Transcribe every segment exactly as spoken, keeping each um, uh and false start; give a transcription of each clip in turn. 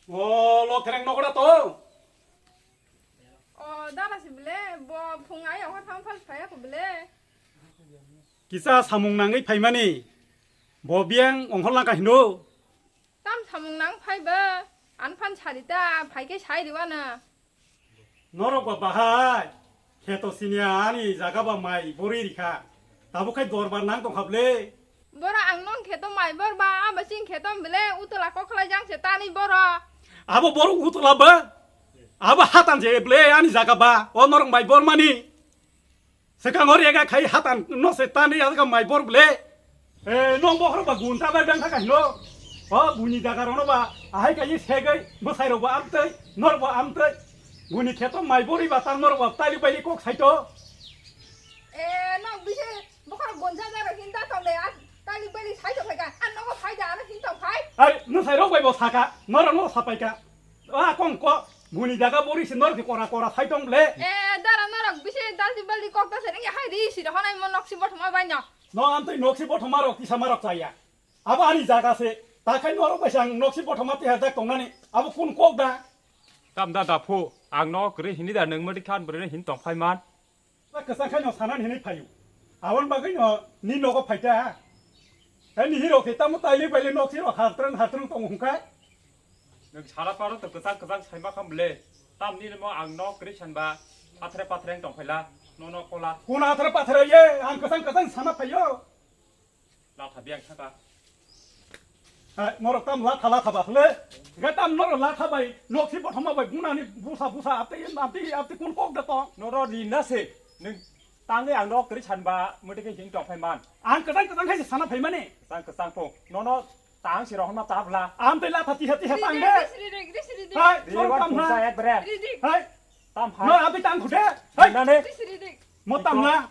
O, Lok Thereng nogo da to? O, dara si bele, bo phung ayang ha thang phal phaya ko bele. Kisa samung nangwi phaimani. Bo biyang ongkhor langkha hino. Tam samung nang phai ba, an phan sari ta, phai khe sai riwa na. Norok ba bahai, kheto siniya ani jaga ba mai borwi rikha. Tabuk khai dorbar nang tongkha ble. Boro ang nong kheto mai bor ba, abo ching kheto bele, utola kokhlai jang se tani boro. Abo boro utola ba, abo hatan je ble ani jaga ba, o norok mai bor mani. Swkang o rega khai hatan no se tani jaga mai bor ble. E, nong bokhorok ba gun ta bai bang thaka hino. O buni jaga rono ba ahai kai segoi bwsai rok ba amtoi, nor ba amtoi. Buni kheto mai bori ba tang nor ba taili baili kok saito. E, nong bise bokhorok gun jaga ro hinta tong de a taili baili saito khai ka. An nogo phai da ano hinta phai. Ai, no sai rok bai bo saka, nor no sapai ka. A kong ko, buni jaga bori se nor ke kora kora sai tong ble. E, dara norok bise daldi baldi kok ta se ringe hai ri si ro honai mo nok si bothoma bai no. No, amtwi noksi bothoma rok tisa marok chaya. Abo ani jaga se. Takhai norok bai se ang noksi bothoma tihar jak tongnani. Abo kun kok da? Tam da da phu. Ang no kwrwi hini da nwng madi khan bwrwi hin tong phai man. Ta kwchang khai no sanan hinwi phayu. Abon bagwi no ni nogo phaita. Hai ni hiro khe tamo taili baili noksi rok hartrang hartrang tong hungkha. Nwng sara paro to kwchang kwchang saima kham le. Tam ni mo ang no kwrwi sanba. Pathre pathre tong phaila. No no kola. Kun athre pathre ye ang kwchang kwchang sana phayo. Latha biyang saka. Hai, norok tam latha latha ba hle. Ga tam norok latha bai, noksi bothoma bai, bunani busa busa, ate, ate, ate kun kok da to. Norok ni na se, nwng tangwi ang nok kwrwi sanba, mwtwi khe hing tong phai man. Ang kwchang kwchang khai se sana phai mani. Kwchang kwchang po. Nono tang si rohorma tabla. Am tei latha tiha tiha tang de. Hai, Di norok wan tam pungsa ha. Ekbare. Hai. Tam hai. No, abi tang khute. Hai. Nane. Mo tam na.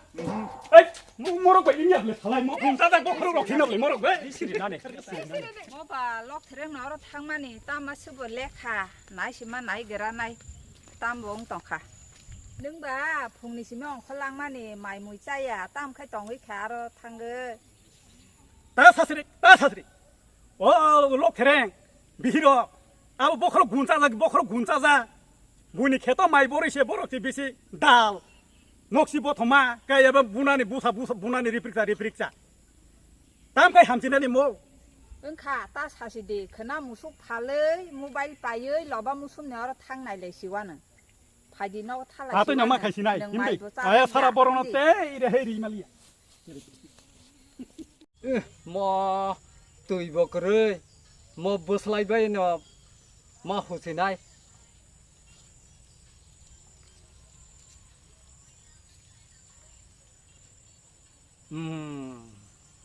Ei, mo-, morok bai inya le salai mo. Bumsa da bokhorok rok hinok le morok bai. Siri nane. Mo ba Lok Thereng no oro thangmani tama subo lekha. Nai sima nai gra nai. Tam bo wng tongkha. Nwng ba phungni simi ongkhor langmani mai mui chaya. Tam khai tongwi kha aro thangwi. Ta sasri, ta sasri. O Lok Thereng, bihirok, abo bokhorok guncha jak, bokhorok guncha jak. Buini kheto mai borwi se borok se bisi dal. Noksi bothoma, kaya ba bunani busa, busa, bunani ripriksa, ripriksa. Tam kai hamchinani mo. Wngkha, ta sasi di, khwna musuk phalwi, mobile paiwi, loba musumni oro thang nailai siwano. Phaidi nogo thala. Atoi no ma khaisi nai, hindi. Aya sara borono te ire hei ri maliya. Eh, mo twi bo kwrwi, mo bwslai bai no ma husinai. Hmm,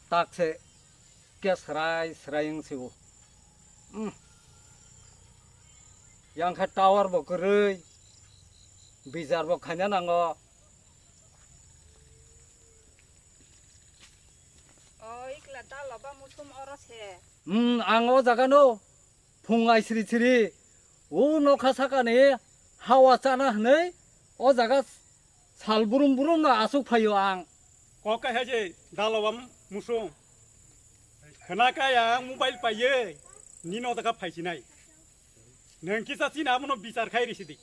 tak se khe srai srai wng sio. Hmm. Yang khe tower bo kwrwi, bijar bo khaina nango. O ikla ta loba musum oro se. Hmm, ang o jaga no phung ai sri sri o nokha sakani hawa chana hwnwi o jaga sal brum brum no asuk phaio ang. Kok kai hai je daloba musung. Khwna kai ang mobile paiye nino daga phaisinai. Nwng kisa chini abono bichar khai risidi.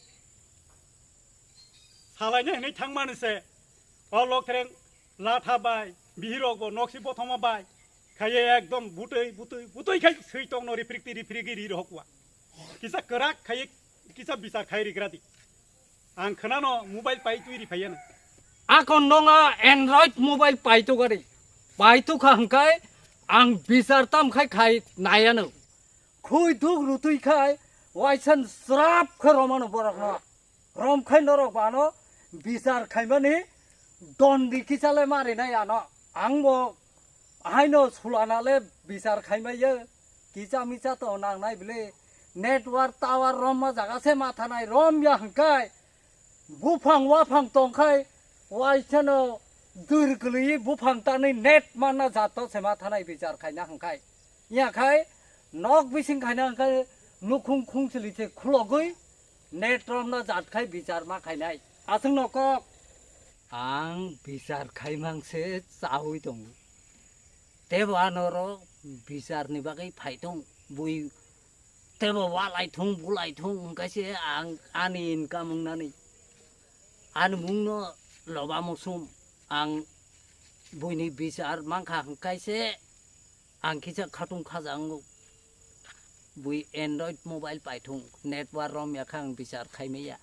Salaina hinwi thangmani se o Lok Thereng latha bai bihirok bo noksi bothoma bai khaiye ekdom butwi butwi butwi khai swi tongno riprikti riprigi ri rohokwa. Kisa kwrak khai, kisa bichar khai rigradi. Ang khwnano mobile pai twi riphaiya na. Akon nonga Android mobile pai to gari. Pai to kha hwnkhe ang bichar tam khai khai naiya no. Khui duk rutwi khai waisa srap khe romano borok no. Rom khai norok bano bichar khaimani dondi kisa le marinai ano. Ang bo haino sulana le bichar khaimaiya. Kisa misa to nangnai bwle network tower romma jaga se mathanai romya hwnkhe buphang waphang tongkhai waisano dwr kwlwi buphang tanwi net manna jato se mathanai bichar khaina hwnkhe. Yakhai nok bising khaina hwnkhe nukhung khungsili se khulogwi net romna jat khai bichar ma khainai. Aswkno kok. Ang bichar khaimang se chaui tongo. Tebo anoro bicharni bagwi phai tong bui Tebo walai thung, bulai thung, hwnkhe se ang ani income wngnani. Ani mungno loba musum ang buini bichar mankha, hwnkhe se ang kisa khatung khaja wngo. Bui Android mobile paithung, network romya khe ang bichar khaimaya.